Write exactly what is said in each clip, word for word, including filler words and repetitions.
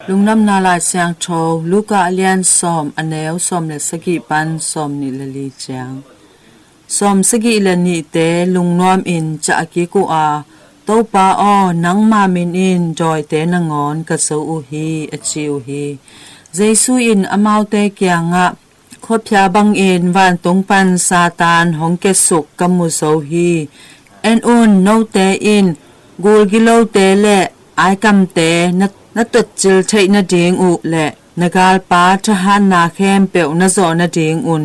Lungdamna Lai Siangtho, Luka a lian sawm, a neu sawm le sagih pan sawm nih le li ciang. Sawm sagih le nihte lungnuam in cah a kik uh a, "Topa aw, nangma min in dawite nangawn ka zo uh hi," a ci uh hi. Jesu in amaute kiangah, "Khuaphia bangin vantung pan Satan hong kiasuk ka mu zo hi. En un, note in gulgilote le aikamte na, na totcil theih nading uh le na galpa thahatna khempeuh na zawh nadingun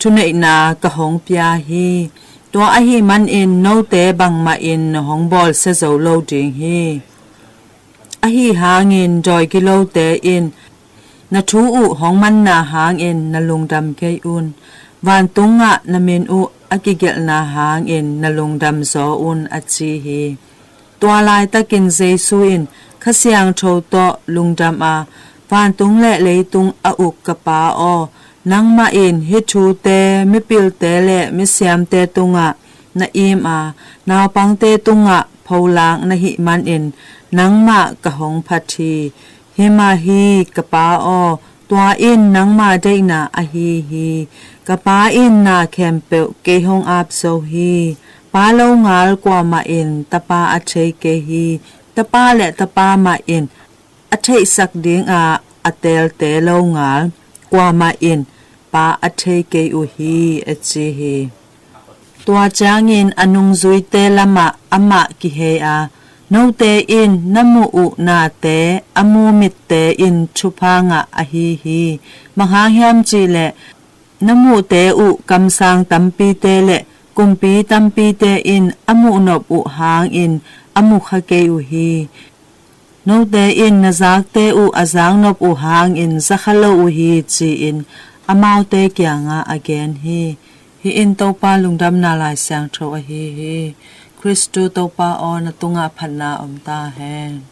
thuneihna ka hong pia hi. Tua ahih manin note bangmah in na hong bawlsia zo lo ding hi. Ahi hangin dawi gilote in na thu uh hong manna hangin na lungdam kei un. Vantungah na min uh a kigelhna hangin na lungdam zaw un," a ci hi. Tua laitakin Jesu in, "Kha Siangtho tawh lungdam a, vantung le leitung a uk ka Pa aw, nangmah in hih thute mipilte le misiamte tungah na im a, naupangte tungah pholak na hih manin nangmah ka hong phat hi. Hi mah hi, ka Pa aw, tua in nangma deihna ahi hi. Ka Pa in na khempeuh kei hong ap zo hi. Pa longal kuamah in Tapa a thei kei hi. Tapa le Tapa mah in a theihsak dinga a teelte longal kuamah in Pa a thei kei uh hi," a ci hi. Tua ciangin a nungzuite lamah amah kihei a, "Note in na muh uh nate a mu mitte in thupha ngah ahi hi. Bang hang hiam cihleh na muhte uh kamsang tampite le kumpi tampite in a muhnop uh hangin a mukha kei uh hi. Note in na zakte uh a zaknop uh hangin zakha lo uh hi," ci-in amaute kiangah a gen hi. Hih in Topa Lungdamna Lai Siangtho ahi hi. Khristu Topa aw, na tungah phatna om ta hen.